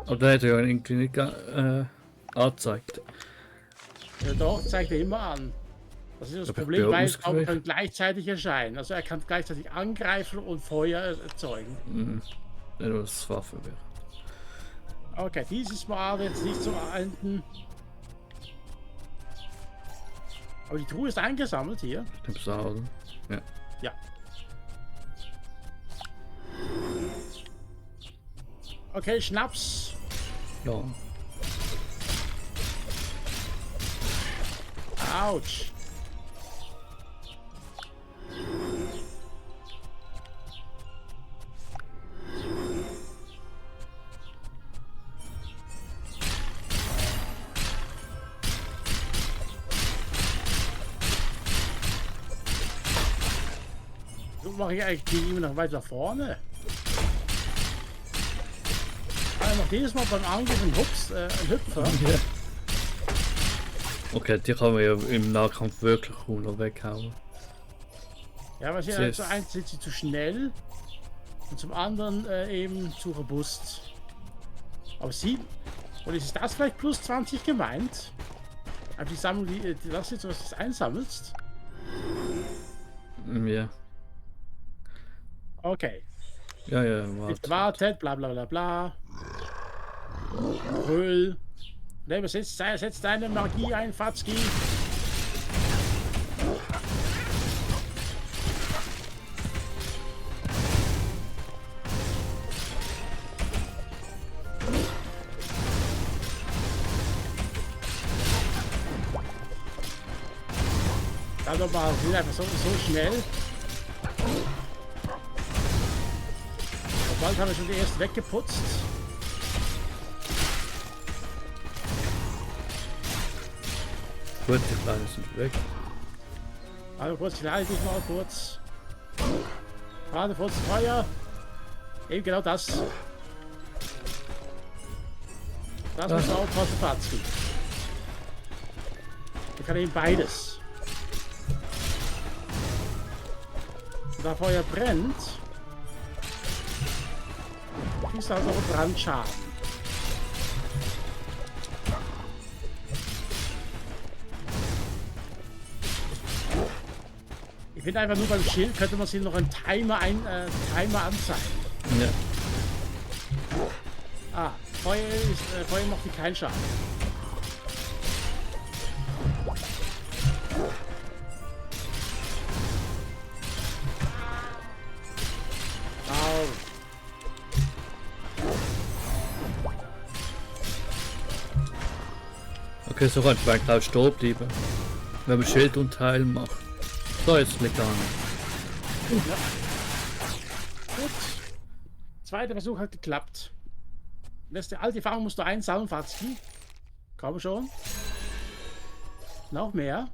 Aber der hat ja irgendwie nicht angezeigt. Ja, doch, zeigt er immer an. Das ist das Aber Problem, ich bin weil ausgewählt. können gleichzeitig erscheinen. Also er kann gleichzeitig angreifen und Feuer erzeugen. Ja, das war verwirrend. Okay, dieses Mal wird es nicht so enden. Aber die Truhe ist eingesammelt hier. Im Saal, oder? Ja. Ja. Okay, Schnaps. Ja. Autsch. So mache ich eigentlich immer noch weiter nach vorne. Aber noch jedes Mal beim Angriff ein Hüpfer. Ja. Okay, die kann man ja im Nahkampf wirklich kaum noch weghauen. Ja, weil sie halt zum einen sind sie zu schnell und zum anderen eben zu robust. Aber sie, oder ist das vielleicht plus 20 gemeint? Aber die Sammlung, das jetzt, was du einsammelst? Ja. Okay. Ja, Jetzt wartet, bla bla bla bla. Brüll. Ne, setz deine Magie ein, Fatzki. Dann doch mal, sind einfach so schnell. Und bald haben wir schon die erste weggeputzt. Gut, die Kleinen sind weg. Also kurz, ich leite dich mal kurz. Gerade vor das Feuer. Eben genau das. Das muss man aufpassen, Fatzki. Ich kann eben beides. Und da Feuer brennt, ist halt noch ein Brandschaden. Ich finde einfach nur beim Schild könnte man sich noch einen Timer anzeigen. Ja. Ah, Feuer macht die keinen Schaden. Au. Okay, so kann ich gleich stehen bleiben. Wenn man Schild und Teil macht. So, jetzt liegt an. Ja. Gut. Zweiter Versuch hat geklappt. Letzte alte Erfahrung musst du einsammeln, Fatzki. Komm schon. Noch mehr.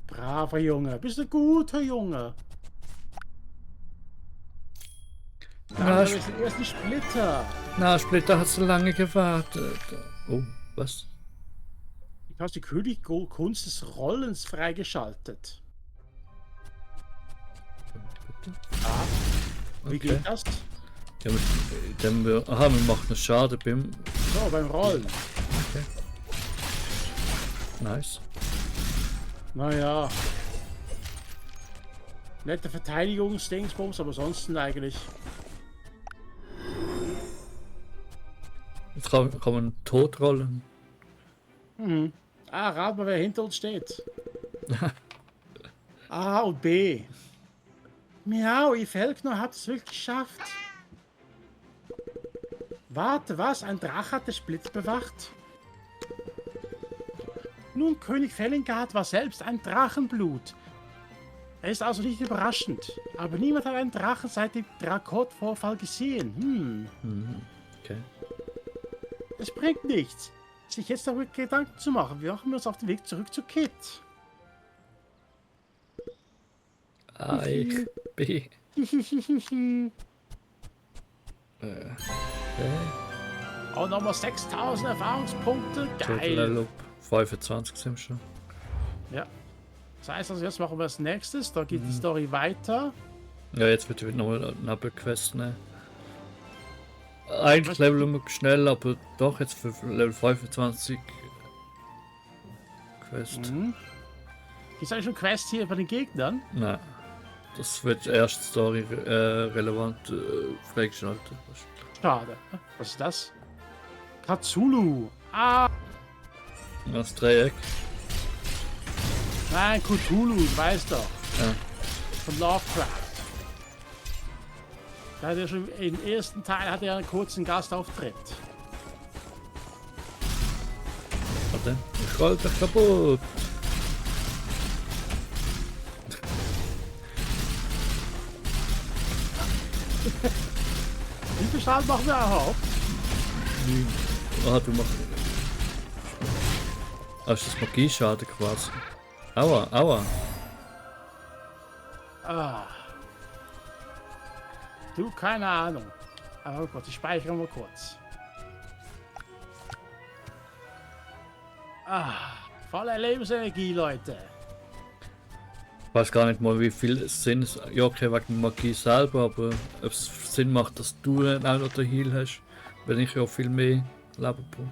Braver Junge. Bist du ein guter Junge. Da haben wir jetzt den ersten Splitter. Na, Splitter hat so lange gewartet. Oh, was? Du hast die Königkunst des Rollens freigeschaltet. Ah, wie Okay. geht das? Ja, wir machen einen Schaden beim... So, beim Rollen. Okay. Nice. Naja. Nette Verteidigungsdingsbums, aber ansonsten eigentlich. Jetzt kann man tot rollen. Mhm. Ah, rat mal, wer hinter uns steht. A und B. Miau, ihr Felkner habt es wirklich geschafft. Warte, was? Ein Drache hat den Splitt bewacht? Nun, König Felingard war selbst ein Drachenblut. Er ist also nicht überraschend. Aber niemand hat einen Drachen seit dem Drakot-Vorfall gesehen. Okay. Es bringt nichts, sich jetzt darüber Gedanken zu machen. Wir machen uns auf den Weg zurück zu Kit. A, ich, B. Oh, nochmal 6000 Erfahrungspunkte. Geil. Level up. 25 sind wir schon. Ja. Das heißt also, jetzt machen wir das nächstes. Da geht die Story weiter. Ja, jetzt wird wieder nochmal eine Nebenquest nehmen. eigentlich Level immer schnell, aber doch jetzt für Level 25 Quest. Mhm. Gibt es eigentlich schon Quests hier bei den Gegnern? Nein. Das wird erst Story relevant freigeschaltet. Schade. Was ist das? Cthulhu. Ah, Das Dreieck. nein, Cthulhu, du weißt doch. Ja. Von Lovecraft. Da hat er schon im ersten Teil hat er einen kurzen Gastauftritt. Warte. Ich halte dich kaputt. Wie viel Schaden machen wir überhaupt? Ah, du machst. Ah, ist das Magieschaden quasi? Aua, aua. Ah. Du, keine Ahnung. Oh Gott, ich speichere mal kurz. Ah, voller Lebensenergie, Leute. Ich weiß gar nicht mal, wie viel Sinn es. Ja, okay, wegen Magie selber, aber ob es Sinn macht, dass du auch noch den Heal hast, wenn ich ja viel mehr Leben brauche.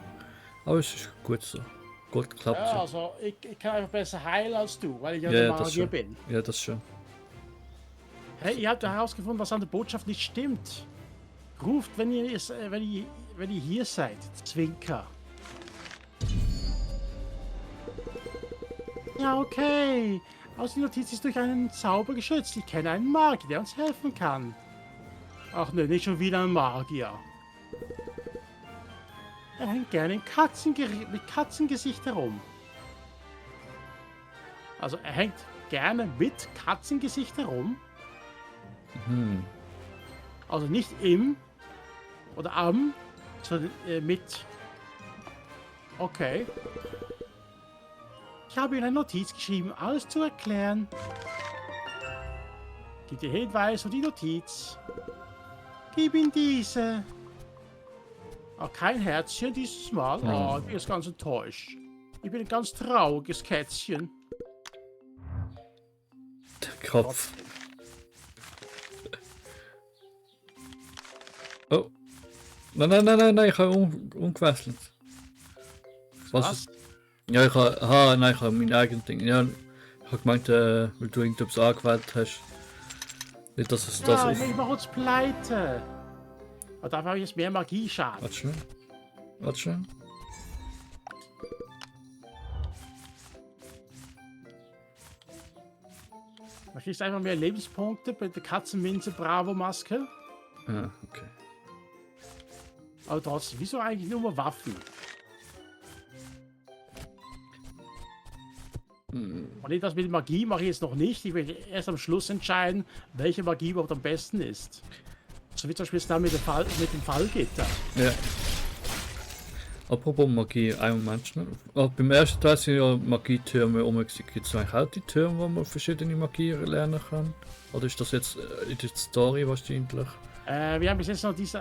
Aber es ist gut so. Gut klappt Ja, so. also ich kann einfach besser heilen als du, weil ich ja Ja, der das Magier schon. bin. Ja, das schon. Hey, ihr habt herausgefunden, was an der Botschaft nicht stimmt. Ruft, wenn ihr hier seid. Zwinker. Ja, okay. Aus der Notiz ist durch einen Zauber geschützt. Ich kenne einen Magier, der uns helfen kann. Ach ne, nicht schon wieder ein Magier. Er hängt gerne mit Katzengesicht herum. Also er hängt gerne mit Katzengesicht herum. Hm. Also nicht im oder am, sondern mit. Okay. Ich habe Ihnen eine Notiz geschrieben, alles zu erklären. Gib dir Hinweis und die Notiz. Gib ihm diese. Auch kein Herzchen dieses Mal. Oh, ich bin jetzt ganz enttäuscht. Ich bin ein ganz trauriges Kätzchen. Der Kopf. Oh. Nein, ich habe umgewechselt. Was? Ist? Ja, ich habe mein eigenes Ding. Ja, ich habe gemeint, weil du irgendetwas angewählt hast. Nicht, dass es das Ja, ist. ich mache uns pleite. Und dafür habe ich jetzt mehr Magieschaden. Warte schon. Warte schon. Man kriegt einfach mehr Lebenspunkte bei der Katzenminze Bravo Maske. Ah, okay. Aber trotzdem, wieso eigentlich nur Waffen? Und nicht das mit Magie mache ich jetzt noch nicht. Ich will erst am Schluss entscheiden, welche Magie überhaupt am besten ist. So wie zum Beispiel es da mit dem Fallgitter. Ja. Apropos Magie, einen Moment schnell. Beim ersten Teil sind ja Magietürme rum. Gibt es eigentlich auch die Türme, wo man verschiedene Magien lernen kann? Oder ist das jetzt in der Story wahrscheinlich? Wir haben bis jetzt noch diese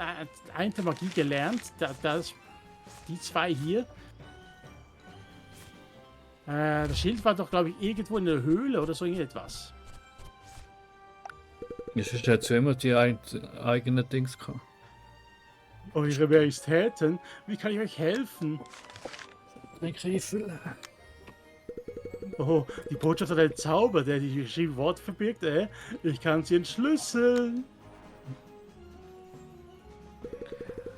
eine Magie gelernt. Die zwei hier. Das Schild war doch, glaube ich, irgendwo in der Höhle oder so irgendetwas. Es ist jetzt immer die eigenen Dings gehabt. Eure Majestäten, wie kann ich euch helfen? Ein Griffel. Oh, die Botschaft hat einen Zauber, der die geschriebenen Worte verbirgt, Ich kann sie entschlüsseln.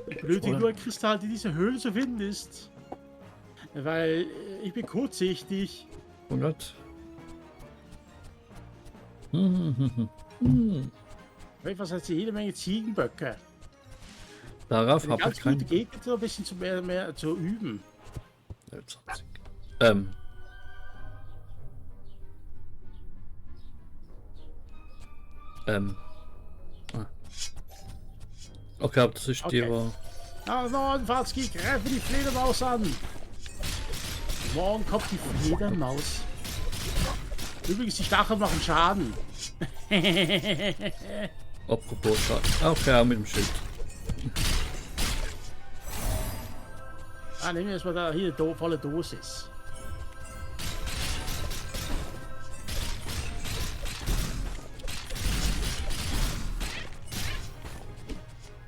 Ich benötige nur ein Kristall, der diese Höhle zu finden ist. Weil ich bin kurzsichtig. 100. Was hat sie jede Menge Ziegenböcke. Darauf Eine habe ganz ich gute keinen. Gegner, so ein bisschen mehr zu üben. 20. Ah. Okay, aber das ist die, Okay. wo. Nordwärts greife die Fledermaus an. Morgen kommt die Fledermaus. Übrigens, die Stacheln machen Schaden. Apropos Schaden. Okay, auch mit dem Schild. Nehmen wir erstmal da hier eine volle Dosis.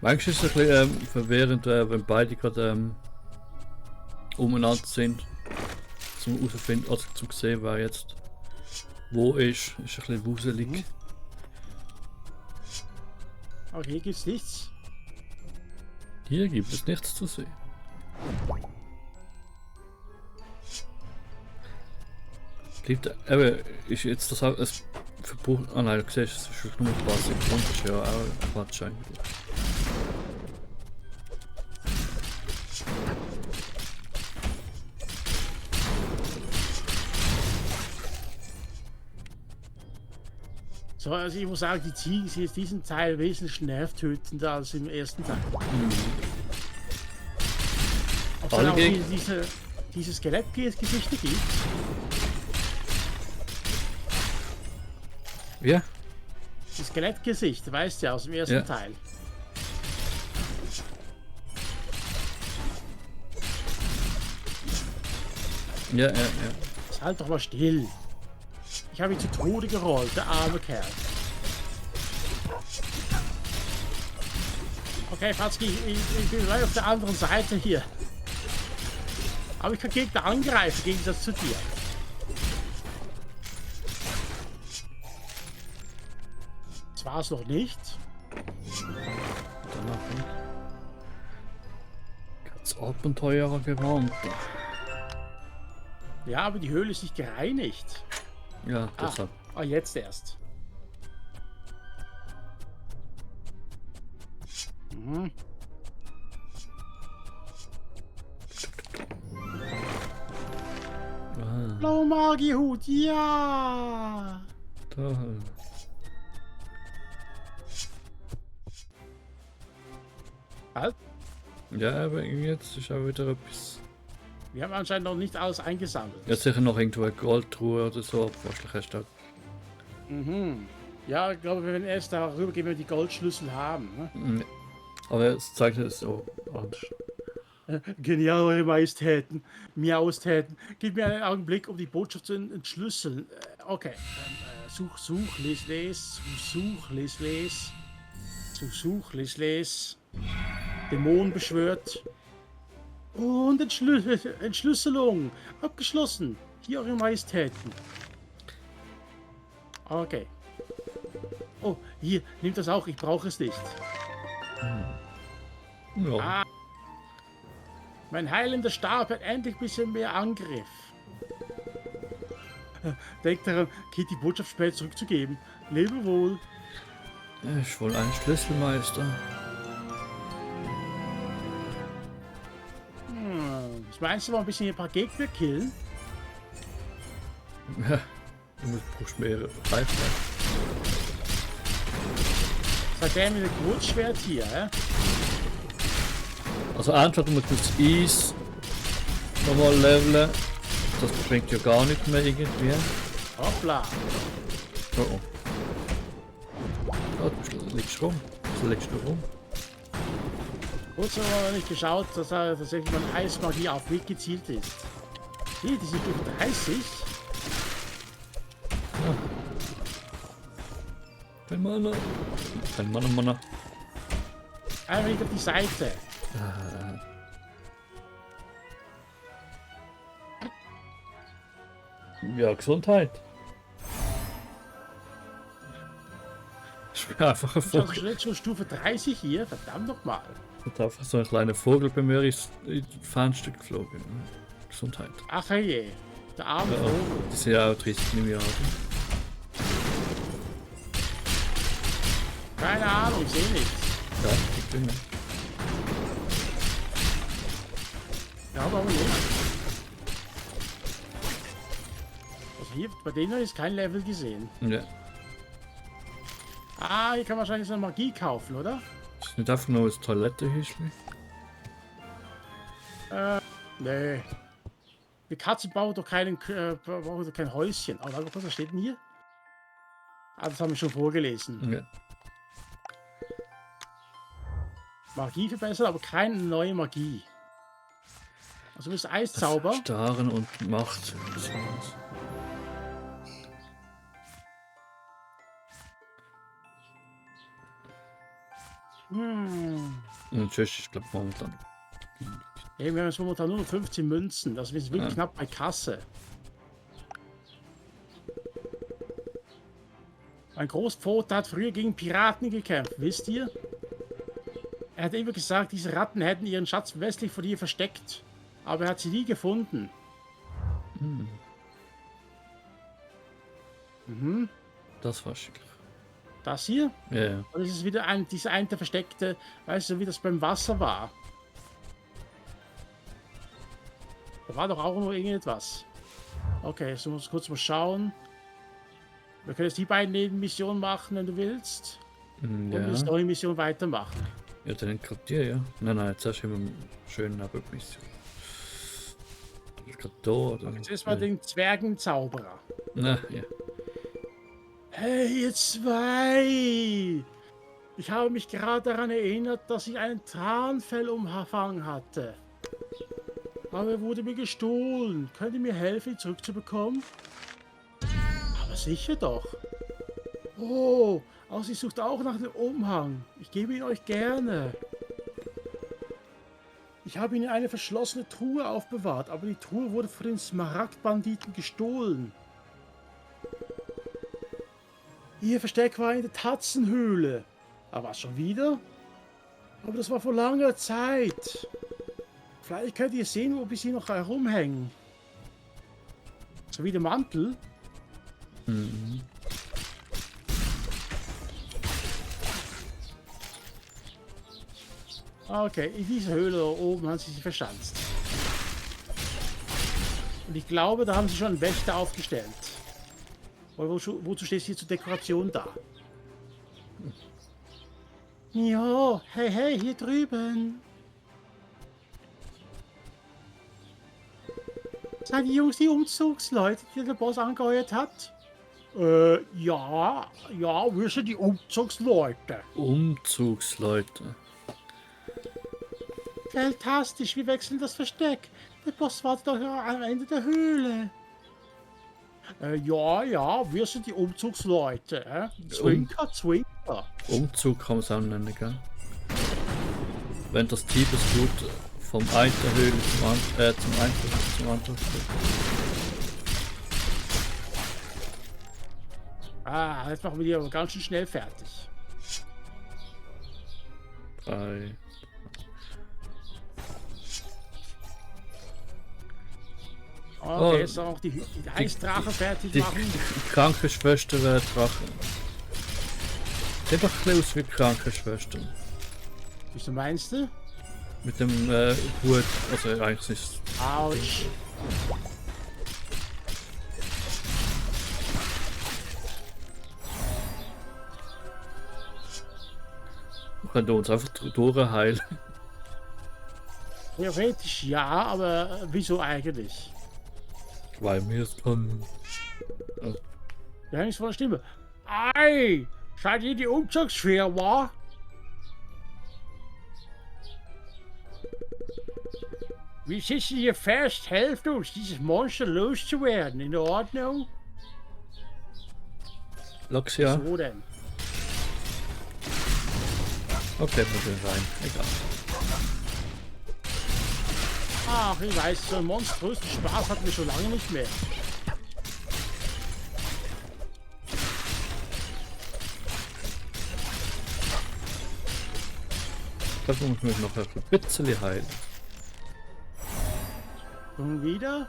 Manchmal ist es ein bisschen verwirrend, wenn beide gerade umeinander sind. Zum herausfinden, also zum sehen, wer jetzt wo ist. Ist ein bisschen wuselig. Okay, hier gibt's nichts. Hier gibt es nichts zu sehen. Liegt, ist jetzt das auch ein Verbot. Ah nein, du siehst, es ist nur ein paar Sekunden, das ist ja auch Quatsch eigentlich. So, also ich muss sagen, die Ziege ist jetzt diesen Teil wesentlich nervtötender als im ersten Teil. Ob es dann auch diese Skelettgesichter gibt? Ja? Das Skelettgesicht, weißt du ja, aus dem ersten Teil. Ja. Halt doch mal still. Ich habe ihn zu Tode gerollt, der arme Kerl. Okay, Fatzki, ich bin gleich auf der anderen Seite hier. Aber ich kann Gegner angreifen, im Gegensatz zu dir. Das war es noch nicht. Danach ganz Abenteurer gewarnt. Ja, aber die Höhle ist nicht gereinigt. Ja, deshalb. Jetzt erst. Mhm. Blaue Magiehut, ja! Da. Halt. Ja, aber jetzt ist auch wieder etwas. Wir haben anscheinend noch nicht alles eingesammelt. Ja, sicher noch irgendwo eine Goldtruhe oder so, wahrscheinlich hast du. Mhm. Ja, ich glaube, wir werden erst darüber gehen, wenn wir die Goldschlüssel haben. Ne? Aber es zeigt es so anders. Genial, Eure Majestäten, Miaustäten. Gib mir einen Augenblick, um die Botschaft zu entschlüsseln. Okay. Such, les. Dämon beschwört. Und Entschlüsselung. Abgeschlossen. Hier, Eure Majestäten. Okay. Oh, hier, nimm das auch. Ich brauche es nicht. Ja. Mein heilender Stab hat endlich ein bisschen mehr Angriff. Denk daran, Kit die Botschaft später zurückzugeben. Lebe wohl. Ich wohl ein Schlüsselmeister. Ich meinst du mal ein bisschen ein paar Gegner killen? Ja, du brauchst mehrere Pfeifen. Sagt der mit dem Kurzschwert hier, hä? Also entweder muss man das Eis nochmal leveln. Das bringt ja gar nicht mehr irgendwie. Hoppla. Oh. Oh, du liegst rum. So liegst du rum. Kurz haben wir nicht geschaut, dass da tatsächlich mal Eismagie auf mich gezielt ist. Hier, die sind Stufe 30. Ja. Kein Mana. Einfach nicht auf die Seite. Ja, Gesundheit. Ich bin einfach ein Ich habe Vogel. schon Stufe 30 hier, verdammt nochmal. Und einfach so ein kleiner Vogel bei mir ist ins Fenster geflogen. Gesundheit. Ach je, der arme Ja, Vogel. die sind ja auch 30 im Jahr. Keine Ahnung, ich sehe nichts. Ja, ich bin nicht. Ja, aber nicht. Also hier, bei denen ist kein Level gesehen. Ja. Ah, hier kann man wahrscheinlich so eine Magie kaufen, oder? Ist nicht einfach nur das Toilettenhäuschen? Nee. Die Katze baut doch kein Häuschen. Aber was steht denn hier? Ah, das haben wir schon vorgelesen. Ja. Magie verbessern, aber keine neue Magie. Also du bist Eiszauber. Starren und Macht. Und tschüss, ich glaube momentan. Eben, wir haben jetzt momentan nur noch 15 Münzen. Das ist wirklich Ja. knapp bei Kasse. Mein Großvater hat früher gegen Piraten gekämpft, wisst ihr? Er hat immer gesagt, diese Ratten hätten ihren Schatz westlich von hier versteckt. Aber er hat sie nie gefunden. Mhm. Das war schick. Das hier? Ja, ja. Und es ist wieder dieser eine versteckte, weißt du, wie das beim Wasser war. Da war doch auch noch irgendetwas. Okay, jetzt muss ich kurz mal schauen. Wir können jetzt die beiden Nebenmissionen machen, wenn du willst. Und die Ja, Story-Mission weitermachen. ja dann gerade dir, ja. Nein, jetzt hast du immer einen schönen Nebenmission. Gerade da, oder? Jetzt erstmal den Zwergenzauberer. Na, ja. Hey, ihr zwei! Ich habe mich gerade daran erinnert, dass ich einen Tarnfellumhang hatte. Aber er wurde mir gestohlen. Könnt ihr mir helfen, ihn zurückzubekommen? Aber sicher doch. Oh, also sie sucht auch nach dem Umhang. Ich gebe ihn euch gerne. Ich habe ihn in eine verschlossene Truhe aufbewahrt, aber die Truhe wurde von den Smaragdbanditen gestohlen. Ihr Versteck war in der Tatzenhöhle. Aber was schon wieder? Aber das war vor langer Zeit. Vielleicht könnt ihr sehen, ob ich sie noch herumhängen. So wie der Mantel. Mhm. Okay, in dieser Höhle da oben haben sie sich verschanzt. Und ich glaube, da haben sie schon einen Wächter aufgestellt. Oder wozu stehst du hier zur Dekoration da? Ja, hey, hey, hier drüben. Seid die Jungs die Umzugsleute, die der Boss angeheuert hat? Ja, wir sind die Umzugsleute. Umzugsleute. Fantastisch, wir wechseln das Versteck. Der Boss wartet doch am Ende der Höhle. Ja, wir sind die Umzugsleute. Zwinker, zwinker. Umzug kann man es auch nennen, gell? Wenn das Diebesgut vom einen Höhle zum anderen führt. Ah, jetzt machen wir die aber ganz schön schnell fertig. 3. Okay, Oh, jetzt auch die Eisdrache fertig Die machen. Krankenschwester Drache. Sieht doch ein bisschen aus wie Krankenschwestern. Wieso meinst du? Mit dem Hut, also eigentlich ist es. Autsch. Wir können uns einfach durchheilen. Theoretisch ja, aber wieso eigentlich? Weil wir es können. Wir haben nichts von der Stimme. Ei! Seid ihr die Umzugsfirma? Wir sitzen hier fest, helft uns, dieses Monster loszuwerden. In Ordnung? Loxia. So denn. Okay, wir gehen rein. Egal. Ach, ich weiß, so einen monströsen Spaß hatten wir schon lange nicht mehr. Das muss ich mich noch ein bisschen heilen. Und wieder?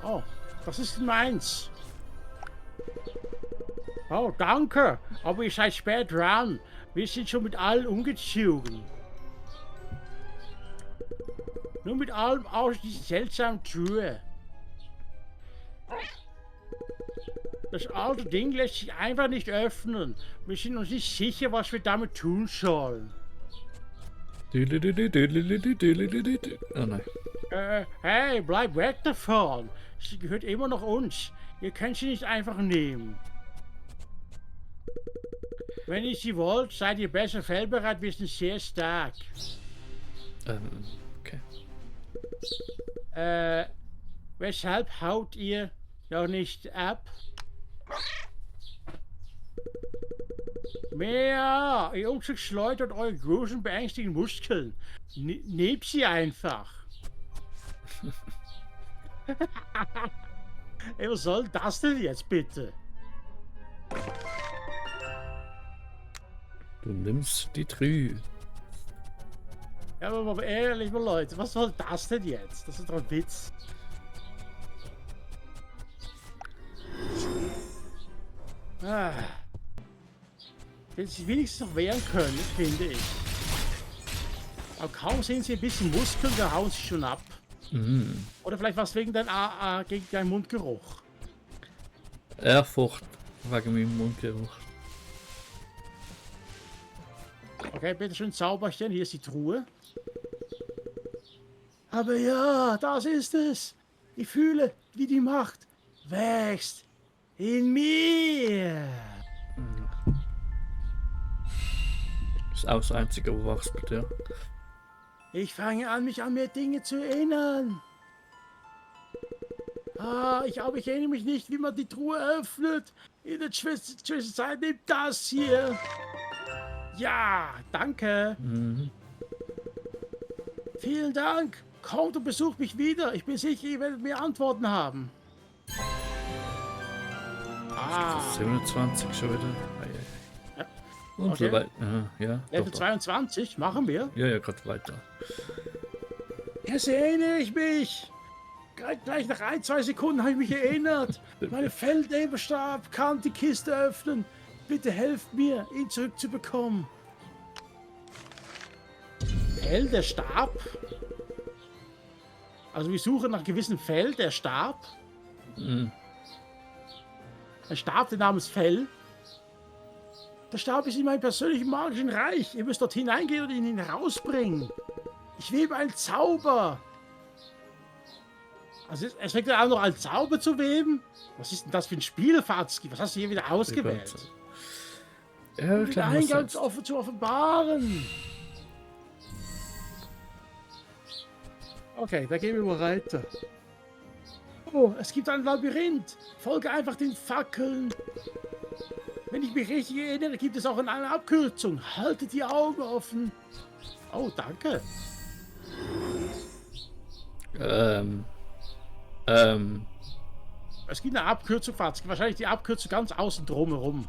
Oh, das ist meins. Oh, danke. Aber ihr seid spät dran. Wir sind schon mit allen umgezogen. Nur mit allem aus dieser seltsamen Tür. Das alte Ding lässt sich einfach nicht öffnen. Wir sind uns nicht sicher, was wir damit tun sollen. Oh nein. Hey, bleib weg davon. Sie gehört immer noch uns. Ihr könnt sie nicht einfach nehmen. Wenn ihr sie wollt, seid ihr besser fellbereit. Wir sind sehr stark. Okay. Weshalb haut ihr noch nicht ab? Mehr! Ihr Unglück schleudert eure großen beängstigenden Muskeln. Nehmt sie einfach. Ey, was soll das denn jetzt bitte? Du nimmst die Trü. Ja, aber mal ehrlich, mal Leute, was soll das denn jetzt? Das ist doch ein Witz. Ah. Hätten sie wenigstens noch wehren können, finde ich. Aber kaum sehen sie ein bisschen Muskeln, da hauen sie schon ab. Mhm. Oder vielleicht was wegen gegen deinem Mundgeruch. Ehrfurcht wegen meinem Mundgeruch. Okay, bitteschön, Zauberchen, hier ist die Truhe. Aber ja, das ist es. Ich fühle, wie die Macht wächst in mir. Das ist auch das Einzige, was wachst bei dir. Ich fange an, mich an mehr Dinge zu erinnern. Ich erinnere mich nicht, wie man die Truhe öffnet. In der Zwischenzeit nimmt das hier. Ja, danke. Mhm. Vielen Dank. Kommt und besucht mich wieder. Ich bin sicher, ihr werdet mehr Antworten haben. 27 schon wieder. Ja. Und Okay. so weiter. Ja, Level doch, doch. 22, machen wir. Ja, gerade weiter. Jetzt erinnere ich mich. Gleich nach 1-2 Sekunden habe ich mich erinnert. Meine Feldleberstab kann die Kiste öffnen. Bitte helft mir, ihn zurückzubekommen. Felderstab? Also wir suchen nach einem gewissen Felderstab. Mhm. Ein Stab, der namens Fell. Der Stab ist in meinem persönlichen magischen Reich. Ihr müsst dort hineingehen und ihn herausbringen. Ich webe einen Zauber. Also es fängt ja auch noch an, Zauber zu weben. Was ist denn das für ein Spielfatzki? Was hast du hier wieder ausgewählt? Ja, Um den klar. Eingang zu offenbaren. Okay, da gehen wir mal weiter. Oh, es gibt ein Labyrinth. Folge einfach den Fackeln. Wenn ich mich richtig erinnere, gibt es auch eine Abkürzung. Haltet die Augen offen. Oh, danke. Es gibt eine Abkürzung, Fatzki. Wahrscheinlich die Abkürzung ganz außen drumherum.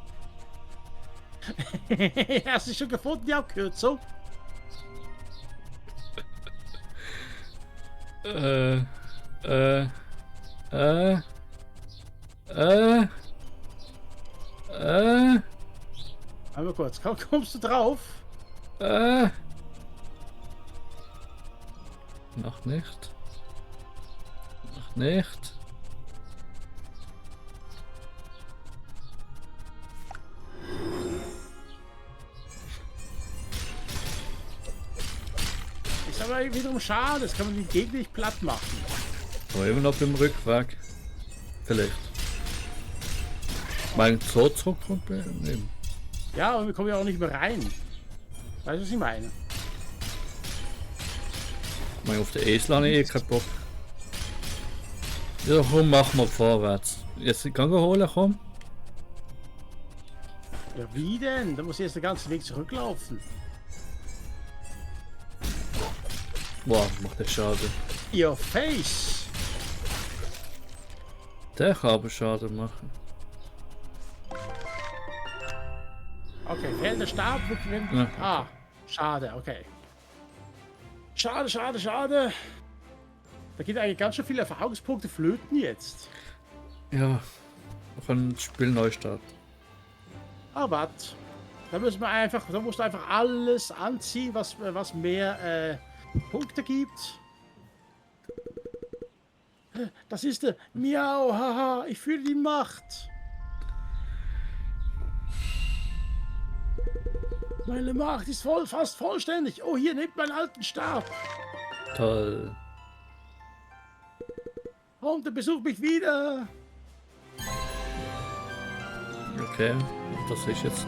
Hast du schon gefunden, die Abkürzung? Einmal kurz, kommst du drauf? Noch nicht. Noch nicht. Ist aber wiederum schade, das kann man den Gegner nicht platt machen. Aber immer noch auf dem Rückweg. Vielleicht. Mein so zurückkommt nehmen. Ja, aber wir kommen ja auch nicht mehr rein. Weißt du, was ich meine? Mein auf der Esel habe ich eh keinen Bock. Ja, komm, mach mal vorwärts. Jetzt kann ich holen, komm. Ja, wie denn? Da muss ich jetzt den ganzen Weg zurücklaufen. Boah, macht der Schaden. Your face! Der kann aber Schaden machen. Okay, fehlender Stab. Ja. Ah, schade, okay. Schade, schade, schade. Da geht eigentlich ganz schön viele Erfahrungspunkte flöten jetzt. Ja, wir können das Spiel neu starten. Aber was? Da müssen wir einfach, da musst du einfach alles anziehen, was mehr Punkte gibt. Das ist der Miau, haha, ich fühle die Macht. Meine Macht ist fast vollständig. Oh, hier, nehmt meinen alten Stab. Toll. Kommt und besucht mich wieder. Okay, das ist jetzt